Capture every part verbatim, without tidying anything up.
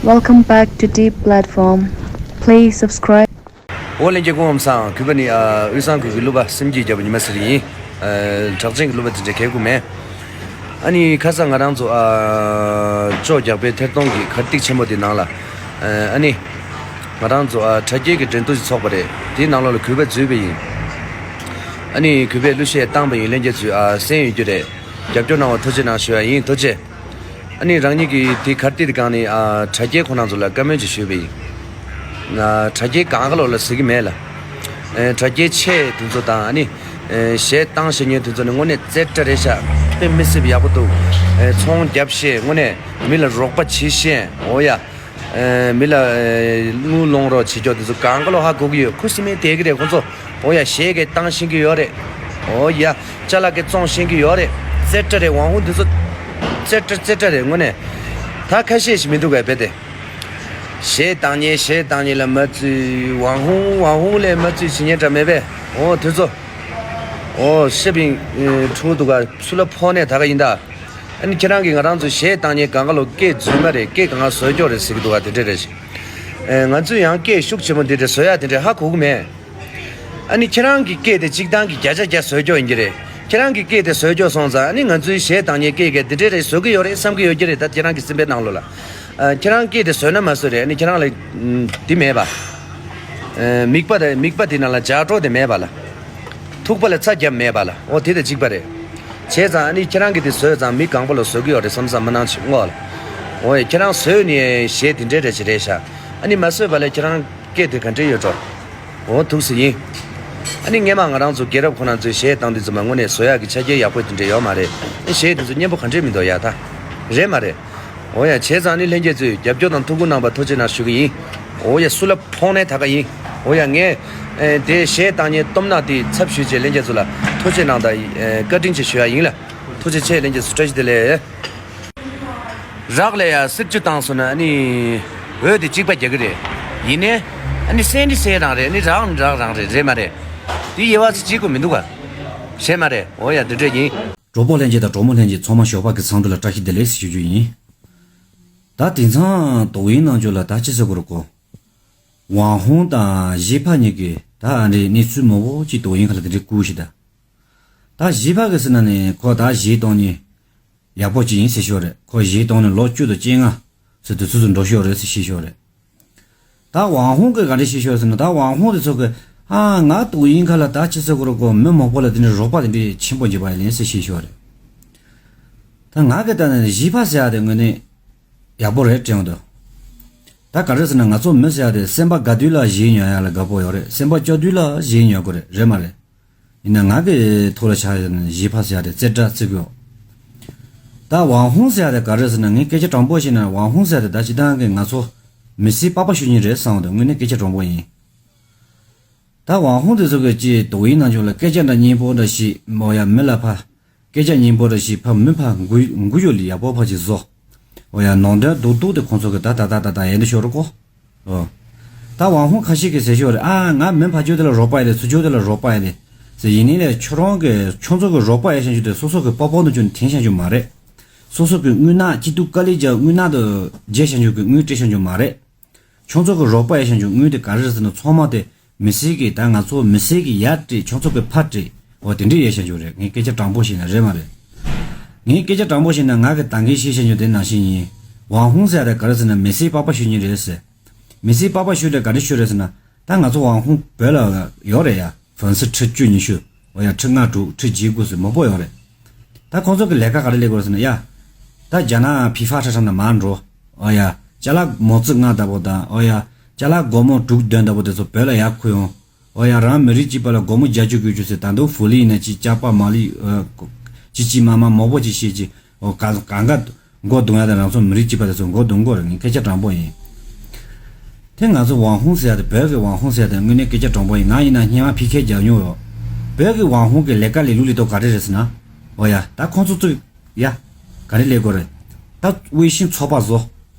Welcome back to Deep Platform. Please subscribe. ཨོ་ལྷན་རྒྱས་སྐུ་ཁམས་བཟང་། གུས་པ་ནི་ཨ་དབུས་གཙང་ཁུལ་གྱི་གླུ་པ་སེམས་བསྐྱེད་རྒྱལ་པོ་ཉི་མ་ཟེར་ཡིན། ཨ་གྲགས་ཅན་གྱི་གླུ་པ་དེ་འདྲ་གལ་དགོས་མེད། ཨ་ནི་ཁ་སང་ང་རང་ཚོ་ཨ་ཅོག་རྒྱག་པའི་ཐད་གཏོང་གི་གར་སྟེགས་ཆེན་པོ་དེ་ནང་ལ་ཨ་ནི་ང་རང་ཚོ་ཨ་དྲ་རྒྱའི་གི་འགྲན་བསྡུར་ཞིག་ཚོགས་པ་རེད། དེའི་ནང་ལོགས་ལ་གུས་པ་འཛུལ་བ་ཡིན། ཨ་ནི་གུས་པས་གླུ་གཞས་བཏང་བ་ཡིན། ལྷན་རྒྱས་ཚོས་ཨ་གསན་ཡོད་རྒྱུ་རེད། རྒྱབ་སྐྱོར་གནང་བ་ཐུགས་རྗེ་གནང་ཞུ་ཡ་ཡིན། ཐུགས་རྗེ། ཨ་ནི་རང་ཉིད་ཀྱི་དེ་གར་སྟེགས་དེ་སྒང་ནས་ཨ་དྲ་རྒྱའི་ཁོ་རང་ཚོ་ལ་བཀའ་མོལ་ཅིག་ཞུས་པ་ཡིན། ཨ་དྲ་རྒྱའི་སྒང་ག་ལོགས་ལ་ཟེར་གྱི་མེད་ལ། ཨ་དྲ་རྒྱའི་ཆེད་དེ་ཚོ་དང་ཨ་ནི་ཨ་གཞས་བཏང་ཤེས་མཁན་དེ་ཚོ་ནི་དངོས་གནས་རྩེ་གྲ་རེད་ཤག་དཔེ་མི་སྲིད་པ་ཡག་པོ་འདུག་ཨ་ཚོང་རྒྱབ་ཤེས། དངོས་གནས་མི་ལ་རོགས་པ་བྱེད་ཤེས། འོ་ཡ། ཨ་མི་ལ་ཨ་དངུལ་སློང་རོགས་བྱེད་ཀྱོག་དེ་ཚོ་སྒང་ག་ལོགས་ཧ་གོ་གི་ཡོད། ཁུ་སིམ་མེར་བསྡད་ཀྱི་རེད་ཁོ་ཚོ། འོ་ཡ། གཞས་གས་བཏང་ཤེས་ཀྱི་ཡོད་རེད། འོ་ཡ། ཅ་ལག་གས་བཙོང་ཤེས་ཀྱི་ཡོད་རེད། རྩེ་གྲ་རེད། ཝང་ཧུང་དེ་ཚོ་རྩེ་གྲ་རྩེ་གྲ་རེད་དངོས་གནས། ད་ཁ་ཤས་ཤིག་མི་འདུག་གས་རྦད་དེ། གཞས་བཏང་མཁན་གཞས་བཏང་མཁན་ལ་མ་བརྩི། ཝང་ཧུང་ཝང་ཧུང་ལ་མ་བརྩི་བྱེད་མཁན་འདྲ་མེད་པས། འོ་དེ་ཚོ། འོ་ཤེ་པིང་ཨེ་ཁྲུ་འདུག་ག་སུ་ལ་ཕོག་ནས་ད་ག་ཡིན་ད། ཨ་ནི་ཁྱེད་རང་གིས་ང་རང་ཚོ་གཞས་བཏང་མཁན་སྒང་ག་ལོགས་སྐད་རྫུན་མ་རེད། སྐད་གང་ག་བཟོས་ཀྱོག་རེད་ཟེར་གྱི་འདུག་ག་དེ་འདྲས་རེད་ཤག་ཨེ་ང་ཚོས་ཡང་སྐད་ཤུགས་ཆེན་པོ་འདི་འདྲས་བཟོ་ཡ་དེ་འདྲས་ཧ་གོ་གི་མེད། ཨ་ནི་ཁྱེད་རང་གི་སྐད་དེ་གཅིག་ཐང་གི་བརྒྱ་ཆ་བརྒྱ་བཟོས་ཀྱོག་ཡིན་གྱི་རེད། ཁྱེད་རང་གི་སྐད་དེ་བཟོས་ཀྱོག་སོང་ཙང་ཨ་ནི་ང་ཚོའི་གཞས་བཏང་མཁན་སྐད་གས་འདི་འདྲས་རེད་བཟོ་གི་ཡོད་རེད་བསམ་གི་ཡོད་ཀྱི་རེད། ད་ཁྱེད་རང་གི་སེམས་པའི་ནང་ལོགས་ལ། ཨ་ཁྱེད་རང་སྐད་དེ་བཟོས་ན་མ་བཟོས་རེད། ཨ་ནི་ཁྱེད་རང་ལ་ཨམ་འདི་མེད་པ། ཨ་མིག་པ་དེ་མིག་པ་དེ་ནང་ལ་ལྗགས་སྒྲོག་དེ་མེད་པ་ལ། ཐུག་པ་ལ་ཚྭ་རྒྱབ་མེད་པ་ལ། འོ་དེ་དང་གཅིག་པ་རེད། བྱས་ཙང་ཨ་ནི་ཁྱེད་རང་གིས་དེ་བཟོས་ཙང་མི་གང་པོ་ལ་བཟོ་གི་ཡོད་རེད་བསམ་བསམ་མ་གནང་ཆེ་སྔོག་ལ། འོ་ཡ། ཁྱེད་རང་བཟོས་ནས་གཞས་དེ་འདྲའི་རེད་ཅེ་རེད་ཤག་ཨ་ནི་མ་བཟོས་པ་ལ་ཁྱེད་རང་སྐད་དེ་ག་འདྲས་ཡོད་འགྲོ། འོ་ཐུགས་སུ་ཡིན། ཨ་ནི་སྔས་མ་ང་རང་ཚོ་རྒྱལ་རབས་ཁོ་རང་ཚོའི་གཞས་བཏང་དུས་ཙམ་པ་དངོས་གནས་བཟོ་ཡག་གི་ཆ་རྐྱེན་ཡག་པོ་དེ་འདྲས་ཡོད་མ་རེད། ཨ་གཞས་དེ་ཚོ་སྙན་པོ་ག་འདྲས་མི་འདུག་ཡ་ད། རེད་མ་རེད། འོ་ཡ། བྱས་ཙང་ནི་ལྷན་རྒྱས་ཚོས་རྒྱབ་སྐྱོར་དང་ཐུགས་ཁུར་གནང་བར་ཐུགས་རྗེ་གནང་ཞུ་གི་ཡིན། འོ་ཡ། སུ་ལ་ཕོག་ནའི་ད་ག་ཡིན། འོ་ཡ། ངས་ཨེ་དེ་གཞས་བཏང་མཁན་སྟོབས་ནག་དེའི་ཚབ་ཞུས་བྱས་ལྷན་རྒྱས་ཚོ་ལ་ཐུགས་རྗེ་གནང་དང་ཨེ་བཀའ་དྲིན་ཆེ་ཞུ་ཡ་ཡིན་ལ། ཐུགས་རྗེ་ཆེ་ལྷན་རྒྱས་ཚོ། བཀྲ་ཤིས་བདེ་ལེགས། རག་ལས་ཡ་སིར་ཅུ་བཏང་སོང་ན་ཨ་ནི་འོད་དེ་གཅིག་པ་རྒྱག་གི་རེད། ཡིན་ནའི་ཨ་ནི་སེ་ནི་སེ་རང་རེད། ཨ་ནི་རག་ནི་རག་རང་རེད། རེད་མ་རེད། དེ་དབྱེ་བ་ཚིག་གཅིག་གོ་མི་འདུག་ག་བྱས་མ་རེད། འོ་ཡ། འདི་འདྲས་ཡིན། གྲོགས་པོ་ལྷན་རྒྱས་དང་གྲོགས་མོ་ལྷན་རྒྱས་ཚང་མ་ཞོགས་པ་གི་འཚམས་འདྲི་ལ་བཀྲ་ཤིས་བདེ་ལེགས་ཞུ་རྒྱུ་ཡིན། ད་དེང་སང་དོ་དབྱིངས་ནང་ཆོས་ལ་ད་ཅི་ཟེར་དགོས་རེད་གོ། ཝང་ཧུང་དང་ཞི་ཕ་གཉིས་ཀྱིས་ད་ཨ་འདྲའི་གནས་ཚུལ་མང་པོ་ཅིག་དོ་དབྱིངས་ཁ་ལ་དེ་འདྲའི་བསྐུར་ཞིག་ད། ད་ཞི་ཕ་གི་ཟེར་ན་ནི་ཁོ་ད་གཞས་གཏོང་མཁན་ཡག་པོ་ཅིག་ཡིན་ཟེར་ཤོག་རེད། ཁོ་གཞས་གཏོང་ནས་ལོ་བཅུ་དང་བཅོ་ལྔ་ཟེར་དུས་ཚོད་ཚོད་འགྲོ་ཤོག་རེད་ཟེར་ཤེས་ཤོག་རེད། ད་ཝང་ཧུང་གིས་ག་འདྲ་ཤེས་ཤོག་ཟེར་ན། ད་ཝང་ཧུང་དེ་ཚོ་གིས་ཨ་ང་དོ་དབྱིངས་ཁ་ལ་ད་ཅི་ཟེར་དགོས་རེད་གོ། མི་མང་པོ་ལ་དེ་འདྲའི་རོགས་པ་དེ་འདྲའི་ཆེན་པོ་བྱེད་པ་ཡིན་ཟེར་ཤེས་ཤོག་རེད། ད་ང་གི་ལྟ་ན་ཞི་ཕ་ཟེར་ཡ་དེ་དངོས་གནས་ཡག་པོ་རེད་དྲན་འདུག་ད་ག་རེ་ཟེར་ན་ང་ཚོ་མི་ཟེར་ཡ་དེ་སེམས་པ་དགའ་དུས་ལ་གཞས་ཉོ་ཡ་ལ་དགའ་པོ་ཡོད་རེད། སེམས་པ་སྐྱོ་དུས་ལ་གཞས་ཉོ་དགོས་རེད། རེད་མ་རེད། ཡིན་ན་ང་གི་ཐོག་ལ་ཆ་བཞག་ན་ཞི་ཕ་ཟེར་ཡ་དེ་རྩེ་གྲ་བརྩི་གི་ཡོད། ད་ཝང་ཧུང་ཟེར་ཡ་དེ་ག་རེ་ཟེར་ན། ངས་སྐད་ཆ་དྲང་པོ་བཤད་ན་ཝང་ཧུང་ཟེར་ཡ་དེ་ད་སྤྱིར་བཏང་གི་ང་ཚོ་མི་སེར་པགས་པ་བཤུ་མཁན་རེད་བསམ་འདུག་དངོས་གནས་སྐད་ཆ་དྲང་པོ་ཡིན། ད་ཝང་ཧུང་དེ་ཚོ་གི་ཅིག་དོ་དབྱིངས་ནང་ཆོས་ལ་སྐད་ཆ་འདྲ་སྙན་པོ་འདྲ་ཞིག་མོ་ཡ་མི་ལ་ཕ། སྐད་ཆ་སྙན་པོ་རེ་ཞིག་ཕ་མི་ཕ་འགུ་འགུ་ཡོད་ལི་ཡག་པོ་ཕ་ཅིག་བཟོ། འོ་ཡ། ནང་དོན་རྡོག་རྡོག་དེ་ཁོང་ཚོ་གི་ད་ད་ད་ད་ད་ཡན་དུ་ཤོར་གོ། ཨོ། ད་ཝང་ཧུང་ཁ་ཤས་ཀྱིས་ཟེར་ཤོར་རེད། ཨ་ང་མི་ཕ་ཅོ་དེ་ལ་རོགས་པ་ཡ་ལེ། སུ་ཅོ་དེ་ལ་རོགས་པ་ཡ་ལེ་ཟེར། ཡིན་ནི་ལས་ཁྱོད་རང་གི་ཁྱོད་ཚོ་གི་རོགས་པ་ཡ་ཤན་ཆུ་དེ་སོ་སོ་གི་པ་པོ་ནུ་ཅོ་ནི་འཐེན་ཤན་ཆུ་མ་རེད། སོ་སོ་གི་དངུལ་ནག་སྐྱིད་སྡུག་དཀའ་ལས་རྒྱག་དངུལ་ནག་དུ་རྒྱས་ཤན་ཆུ་གི་དངུལ་སྤྲད་ཤན་ཆུ་མ་རེད། ཁྱོད་ཚོ་གི་རོགས་པ་ཡ་ཤན་ཆུ་དངུལ་དེ་ག་རེ་རེད་ཟེར་ན་ཚང་མ་དེ། མི་སེར་གྱི་ད་ང་ཚོ་མི་སེར་གྱི་ཡར་སྤྲད། ཁྱོད་ཚོ་གི་ཕར་སྤྲད། འོ་དེ་འདྲས་ཡས་བྱ་རྒྱུ་རེད། ངས་སྐད་ཆ་དྲང་པོ་བཤད་ན་རེད་མ་རེད། ངས་སྐད་ཆ་དྲང་པོ་བཤད་ན་ང་གི་ད་གིན་བཤད་བྱ་རྒྱུ་དེ་ནང་བཞིན་ཡིན། ཝང་ཧུང་ཟེར་ཡ་དེ་ག་རེ་ཟེར་ན་མི་སེར་པགས་པ་བཤུ་མཁན་རེད་ཟེར། མི་སེར་པགས་པ་བཤུ་དེ་ག་འདྲས་བཤུ་རེད་ཟེར་ན། ད་ང་ཚོ་ཝང་ཧུང་བོད་ལ་ཡོད་རེད་ཡ། ཧྥན་སི་ཁྲི་བཅུ་ཉི་ཤུ། འོ་ཡ། ཁྲི་ལྔ་དྲུག་ཁྲི་བརྒྱད་དགུ་ཟེར་མང་པོ་ཡོད་རེད། ད་ཁོང་ཚོ་གི་ལས་ཀ་ག་རེ་ལས་དགོས་ཟེར་ན་ཡ། ད་རྒྱ་ནག་ཕི་ཧྥ་ཁྲ་ཁྲ་ན་མར་འགྲོ། འོ་ཡ། ཅ་ལག་མོ་ཙི་ལྔ་ལྟ་བུ་དང་། འོ་ཡ། ཅ་ལག་སྒོར་མོ་དྲུག་བདུན་ལྟ་བུ་དེ་ཚོ་བོད་ལ་ཡར་ཁུར་ཡོང་། འོ་ཡ། རང་མི་རིགས་གཅིག་པ་ལ་སྒོར་མོ་བརྒྱད་ཅུ་དགུ་བཅུ་ཟེར། ད་དུང་ཧྥུ་ལི་ཡིན་ན་ཅི། ཅག་པ་མ་ལི། ཨ། ཅི་ཅི་མ་མ་མང་པོ་ཅིག་བཤད་ཅི། འོ་ག་གང་ག་མགོ་རྡུང་ཡ་དང་རང་ཚོ་མི་རིགས་གཅིག་པ་དེ་ཚོ་མགོ་རྡུང་དགོས་རེད། ངས་སྐད་ཆ་དྲང་པོ་ཡིན། དེ་ང་ཚོ་ཝང་ཧུང་ཟེར་ཡ་དེ། བོད་ཀྱི་ཝང་ཧུང་ཟེར་ཡ་དེ་དངོས་གནས་སྐད་ཆ་དྲང་པོ་ཡིན། ང་ཡིན་ན་སྔོན་མ་ཕི་ཁེ་རྒྱག་མྱོང་ཡོད། བོད་ཀྱི་ཝང་ཧུང་གི་ལས་ཀ་ལས་ལུགས་ལས་གཏོང་ག་རེ་རེད་ཟེར་ན། འོ་ཡ། ད་ཁོང་ཚོ་ཚུགས་ཡ། ག་རེ་ལས་དགོས་རེད། ད་དབྱེ་ཞིབ་ཚོགས་པ་བཟོ།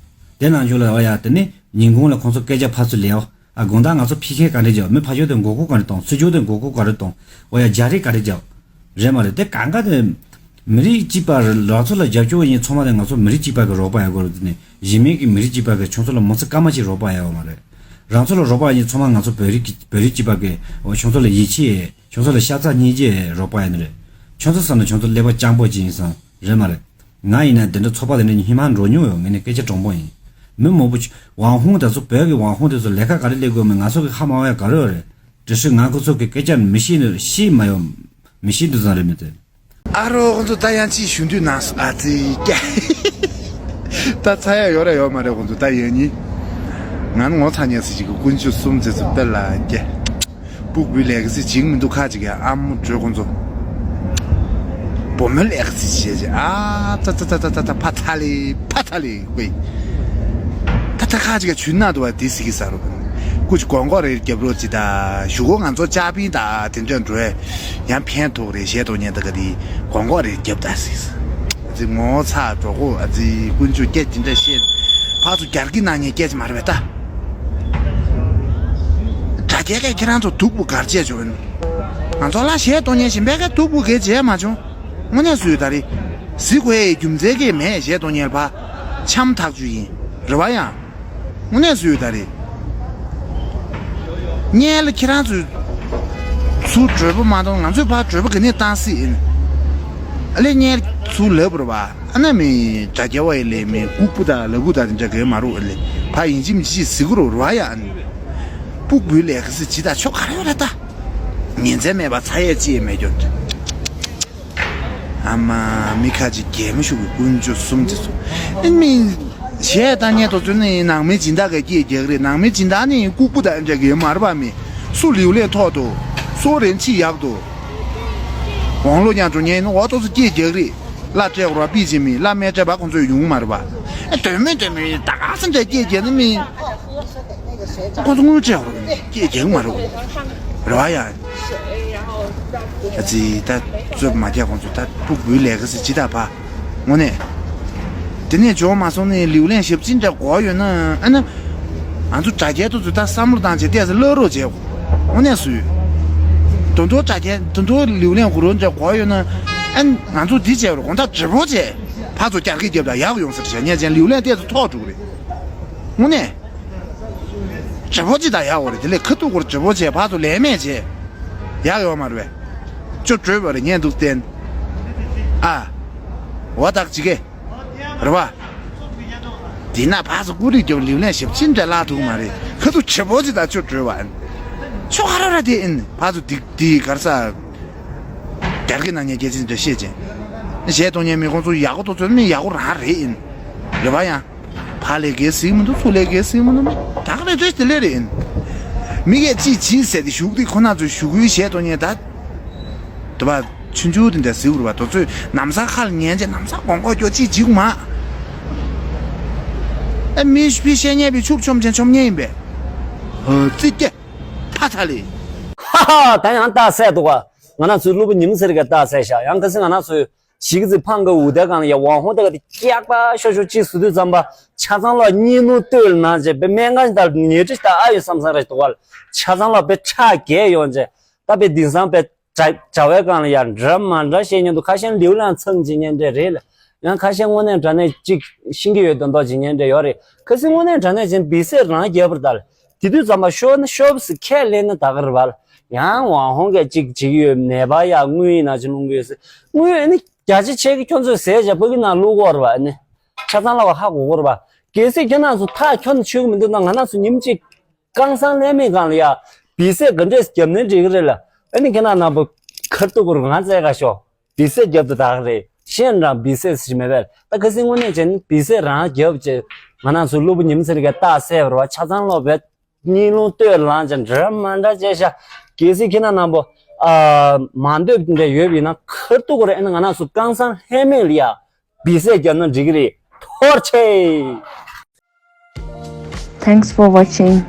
དེ་ནང་ཆོས་ལ། འོ་ཡ། དེ་ནི་ཉིན་གུང་ལ་ཁོང་ཚོ་སྐད་ཆ་ཕར་ཚུར་ལས། ཨ། དགོང་དག་ང་ཚོ་ཕི་ཁེ་ག་འདྲས་རྒྱག་མི་ཕ་ཡོད་དེ་མགོ་སྐོར་ག་འདྲས་གཏོང་། ཚུར་རྒྱུག་དེ་མགོ་སྐོར་ག་འདྲས་གཏོང་། འོ་ཡ། རྒྱ་རིགས་ག་འདྲས་རྒྱག་རེད་མ་རེད། དེ་གང་ག་དེ་ མི་རིགས་གཅིག་པ་རང་ཚོ་ལ་རྒྱབ་སྐྱོར་ཡིན་ཚང་མ་དེ་ང་ཚོ་མི་རིགས་གཅིག་པ་གི་རོགས་པ་ཡག་པོ་རེད་དེ་ནས་གཞན་མི་གི་མི་རིགས་གཅིག་པ་གི་ཁྱོད་ཚོ་ལ་མི་ཚེ་སྐར་མ་གཅིག་རོགས་པ་ཡག་པོ་མ་རེད། རང་ཚོ་ལ་རོགས་པ་ཡིན་ཚང་མ་ང་ཚོ་བོད་རིགས་ཀྱི་བོད་རིགས་གཅིག་པ་གི་ཁྱོད་ཚོ་ལ་ཡིད་ཆེས་ཁྱོད་ཚོ་ལ་ཤ་ཚ་སྙིང་རྗེ་རོགས་པ་ཡིན་ནི་རེད། ཁྱོད་ཚོ་བསམ་ན་ཁྱོད་ཚོ་ཀླད་པ་སྤྱང་པོ་ཅིག་ཡིན་སང་རེད་མ་རེད། ང་ཡིན་ན་འདི་འདྲ་ཚོགས་པ་དེ་འདྲ་ཉི་མ་འགྲོ་མྱོང་ཡོད། ངས་ནི་སྐད་ཆ་དྲང་པོ་ཡིན། མི་མང་པོ་ཅིག་ཝང་ཧུང་དེ་ཚོ་བོད་ཀྱི་ཝང་ཧུང་དེ་ཚོ་ལས་ཀ་ག་རེ་ལས་དགོས་མིན་ང་ཚོ་གི་ཧ་མ་གོ་ཡ་ག་རེ་ཡོད་རེད། དེ་སྲིད་ང་ཁོ་ཚོ་གི་སྐད་ཆ་མི་ཤེས་ནི་ཤེས་མ་ཡོང་། མི་ཤེས་འདུག་ཙང་རེད་མི་དེ། ཨ་རོ་ཁོ་ཚོ་ད་ཡང་ཅིག་ཞུ་འདོད་ནང་སོ་ཨ་ཙི་ཀྱ། ད་ཚ་ཡ་ཡོད་ར་ཡོད་མ་རེད་ཁོ་ཚོ་ད་ཡང་ཉིན། ང་ནི་ངོ་ཚ་ཉེ་སི་ཅིག་གི་ཀུན་སྤྱོད་གསུམ་ཙི་ཙི་པེ་ལ་ཀྱ། སྤུག་བུའི་ལས་ཀ་སི་ཅིག་མི་འདུག་ཁ་ཅིག་གི་ཨ་མོ་བྲོས་ཁོ་ཚོ། བུ་མོའི་ལས་ཀ་སི་བྱེད་ཅིག་ཨ་ཙ་ཙ་ཙ་ཙ་ཙ་ཕ་ཐ་ལི་ཕ་ཐ་ལི་ཀུའི། ད་ད་ཁ་ཅིག་ག་ཇུས་ན་དུ་བ་དེ་སི་གི་ས་རུ། ཀུ་ཅི་གོང་གོ་རེ་རྒྱབ་རོགས་ཅི་ད་ཞུ་གོ་ང་ཚོ་ཅ་པིན་ད་དེ་འདྲ་འགྲོ་ཡ། ཡང་ཕན་ཐོགས་རེ་བྱས་ཐོག་ཉན་ད་ག་དེ་གོང་གོ་རེ་རྒྱབ་ད་སི་ས། ཨ་ཙི་ངོ་ཚ་འགྲོ་གོ་ཨ་ཙི་ཀུན་ཆུ་སྐད་ཅི་འདྲ་བཤད། ཕར་ཚུར་རྒྱ་སྐད་གནང་ཉན་སྐད་ཅི་མ་རེད་པས་ད། དྲ་རྒྱའི་སྐད་ཁྱེད་རང་ཚོ་སྡུག་པོ་གར་བྱས་བྱུང་། ང་ཚོ་ལ་གཞས་གཏོང་ཉན་ཞིམ་པའི་སྐད་སྡུག་པོ་གས་བྱས་མ་བྱུང་། དངོས་གནས་སུ་ཡོད་ད་རེད། གཟིགས་དགོས་ཡའི་རྒྱུ་མཚན་གྱིས་མེད་གཞས་གཏོང་ཉན་ལ་ཕ། འཆམ་ཐག་ཆོད་ཡིན། རེད་བ་ཡང་། དངོས་གནས་སུ་ཡོད་ད་རེད། སྔོན་ལ་ཁྱེད་རང་ཚོས་ཚུར་གྲོས་པ་མ་གཏོང་ང་ཚོས་ཕར་གྲོས་པ་ག་ནས་བཏང་སྲིད་ཡིན། ཨ་ལས་སྔོན་ཚུར་ལབ་རེད་བ་ཨ་ན་མི་དྲ་རྒྱ་བ་ཡི་ལས་མི་ལྐུགས་པོ་དང་ལ་ཁུ་དང་དེ་འདྲ་གས་མ་རུ་ཨ་ལས་ཕ་ཡིན་གཅིག་མིན་གཅིག་ཟི་གུ་རུ་རེད་བ་ཡ་ཨ་ནི། སྤུག་བུའི་ལས་ཀ་སི་ཇི་ད་ཆོ་ག་རེ་ཡོད་རེད་ད། ཉིན་མཚན་མེད་པ་ཚ་ཡས་ཅི་ཡས་མེད་རྒྱུ། ཨ་མ་མི་ཁ་ཅིག་གད་མོ་ཤུགས་ཀྱི་ཀུན་སྤྱོད་གསུམ་ཅི་སོ། ཨེ་མི། གཞས་ལྟ་ཉན་དུ་ཚོད་ནི་ནང་མི་སྦྱིན་བདག་གི་སྐྱེས་རྒྱག་རེད་ནང་མི་སྦྱིན་བདག་ནི་ལྐུགས་པོ་དང་འདྲ་གི་མར་པ་མི། སུ་ལིའུ་ལེན་ཐོག་ཏུ། སུ་རེན་ཆི་ཡག་ཏུ། ཝང་ལོ་ཉང་འགྲོ་ཉན་ནི་འོ་ཏོ་ཚོ་སྐྱེས་རྒྱག་རེད། བླ་སྤྲད་རོ་པི་ཅི་མི་བླ་མེ་སྤྲད་པ་ཁོང་ཚོས་ཡོང་མར་པ། ཨེ་དོན་མེད་དོན་མེད་ད་ག་ས་འདྲ་སྐྱེས་རྒྱག་ནི་མི། ཁོ་ཚོ་དངུལ་སྤྲད་འོ་སྐྱེས་རྒྱག་མ་རེད་རེད་བ་ཡ། ཨ་ཙི་ད་རྩོད་མ་རྒྱག་ཁོང་ཚོ་ད་སྤུ་གུའི་ལས་ཀ་ཟེར་ཅི་ད་ཕ། དངོས་གནས། དེ་ནས་འབྱོར་མ་སོང་ནས་ལིའུ་ལན་ཞབས་ཕྱི་འདྲ་གོ་ཡོད་ན་ཨ་ན། ང་ཚོ་དྲ་རྒྱའི་ཐོག་ཚོ་ད་བསམ་བློ་བཏང་བྱས་ཏེ་ལབ་རོགས་བྱས། དངོས་གནས་སུ། དོན་དོ་དྲ་རྒྱའི་དོན་དོ་ལིའུ་ལན་གུ་རོ་འདྲ་གོ་ཡོད་ན་ཨ་ང་ཚོ་འདི་བྱས་རོགས་གོང་ཐག་དྲི་བོ་བྱས་ཕ་ཚོ་རྒྱ་སྐད་རྒྱབ་ད་ཡག་ཡོང་ཟེར་བྱས་ཉན་ཅན་ལིའུ་ལན་ཏེ་ཚོ་ཐོག་འགྲོ་གི་རེད། དངོས་གནས། དྲི་བོ་ཅི་ད་ཡག་འོ་རེད་དེ་ལས་ཁ་ཐུག་གོར་དྲི་བོ་བྱས་ཕ་ཚོ་ལས་མེད་བྱས། ཡག་ཡོད་མ་རེད་བས། ཅོ་བྲོས་པ་རེད་ཉན་འདུག་བསྟན། ཨ། འོ་ཐག་ཅི་གེ། རེད་བ། དེ་ན་ཕ་ཚོ་ཀུ་རེ་རྒྱབ་ལིའུ་ལན་ཞབས་ཕྱི་འདྲ་བརླག་ཐུག་མ་རེད་ཁ་ཐུག་དྲི་བོ་ཅི་ད་ཅོ་བྲོས་བ། ཆོ་ག་ར་ར་དེ་ཨིན་ཕ་ཚོ་དིག་དིག་གར་ས། རྒྱ་སྐད་ནང་ཉན་སྐད་ཅི་འདྲ་བཤད་ཅན། གཞས་གཏོང་ཉན་མི་ཁོང་ཚོ་ཡག་པོ་ཏོ་ཚོད་མི་ཡག་པོ་རང་རེད་ཨིན། རེད་བ་ཡང་། ཕ་ལས་ཀའི་སྲིད་མི་འདུག་ཚུ་ལས་ཀའི་སྲིད་མི་འདུག་ད་ག་ལས་ཏོས་དེ་ལས་རེད་ཨིན། མི་གས་ཅི་ཅི་ཟེར་ཏེ་ཞུགས་ཏེ་ཁོ་ན་ཚོས་ཞུ་གུའི་གཞས་གཏོང་ཉན་ད། དུ་བ་ཆུང་ཆུང་དེ་འདྲ་ཟིག་རུ་བ་དོ་ཚོས་ནམ་སང་ཁ་ལ་ཉན་ཅེ་ནམ་སང་གོང་གོ་སྐྱོ་ཅི་ཅིག་མ། ཨེ་མི་ཕི་བཤད་ཉན་པའི་ཕྱུག་ཆོམ་ཆེན་ཆོམ་ཉན་ཡིན་པས། ཧོ་ཙི་ཀྱེ། ཕ་ཚ་ལི། ཧ་ཧ་ད་ཡང་རྟགས་གསལ་འདུག་ག་ང་རང་ཚོའི་སློབ་བུ་ཉིམ་ཟེར་གི་རྟགས་གསལ་ཤག་ཡང་ཁ་སང་ང་རང་ཚོའི་ཞིག་ཙི་ཕང་གི་འུ་དའི་སྒང་ལ་ཡ་ཝང་ཧོང་དེ་ག་དེ་སྐྱག་པ་ཤོ་ཤོ་ཅིག་སུ་དུས་ཙམ་པ་ཆ་ཚང་ལ་གཉིས་ནུ་ལྟོས་ལ་ནང་བྱས་པའི་སྨན་ཁང་ལྟར་ཉེ་ཁྲི་ལྟ་ཨ་ཡོད་བསམ་བསམ་རེ་འདུག་ག་ཆ་ཚང་ལ་པའི་ཁྲག་རྒྱས་ཡོང་བྱས་ད་པའི་དེང་སང་པའི་གྲྭ་བའི་སྒང་ལ་ཡ་འདྲ་མ་འདྲ་བཤད་ཉན་འདུག་ཁ་ཤས་ལིའུ་ལང་ཚང་བྱེད་ཉན་འདྲ་རེད་ལ་ཡང་ཁ་ཤས་དངོས་གནས་དྲང་གནས་ཅིག་ཤེས་ཀྱི་ཡོད་དོན་དག་བྱེད་ཉན་འདྲ་ཡོད་རེད་ཁ་སང་དངོས་གནས་དྲང་གནས་བྱེད་བི་སེ་རང་རྒྱས་པར་ལྟར། དེ་དུས་ཙམ་པ་ཤོར་ན་ཤོར་བ་ཟེར་ཁས་ལེན་ན་ད་ག་རེ་བ་ལ་ཡང་ཝང་ཧོང་གིས་གཅིག་བྱེད་ཀྱི་ཡོད་ནད་པ་ཡ་དངུལ་ཡིན་ན་ཅི་སློང་གི་ཡོད་ཟེར་དངུལ་ཨ་ནི་རྒྱ་ཆེ་ཆེ་གི་ཁྱོད་ཚོས་ཟས་བྱ་ཕ་གི་ནང་བླུག་གོ་རེད་བ་ཨ་ནི་ཆ་ཚང་ལ་བ་ཧ་གོ་གོ་རེད་བ་གལ་སྲིད་ཁྱེད་རང་ཚོ་ཐག་ཁྱོད་ནས་ཆོད་གི་མི་འདུག་ན་ང་རང་ཚོ་ཉིན་གཅིག་རྐང་སང་ལྷད་མེད་སྒང་ལ་ཡ་བི་སེ་ག་འདྲས་རྒྱབ་ནས་འགྲིག་གི་རེད་ལ་ཨ་ནི་ཁྱེད་རང་ནང་པོ་ཁར་ཏུ་གུར་ང་བཙལ་ག་ཤོག་བི་སེ་རྒྱབ་ཏུ་དག་རེད། གཞན་རང་བི་སེ་ཟེར་མེད་པས། ད་ཁ་སང་དངོས་གནས་བྱས་ན་བི་སེ་རང་རྒྱབ་བྱས་ང་རང་ཚོ་སློབ་བུ་ཉིམ་ཟེར་གི་རྟགས་གསལ་བར་བ་ཆ་ཚང་ལོག་བས་གཉིས་ལུང་བསྟོད་ལངས་ཅན་འདྲ་མ་འདྲ་བྱས་ཤག་གལ་སྲིད་ཁྱེད་རང་རྣམ་པོ་ཨ་མ་འདོད་འདྲ་ཡོད་པ་ཡིན་ན་ཁར་ཏུ་གོ་རེ་ཨེ་ན་ང་རང་ཚོ་རྐང་སང་ལྷད་མེད་ལ་ཡ་བི་སེ་རྒྱབ་ན་འགྲིག་གི་རེད། ཐོར་ཆེ། Thanks for watching.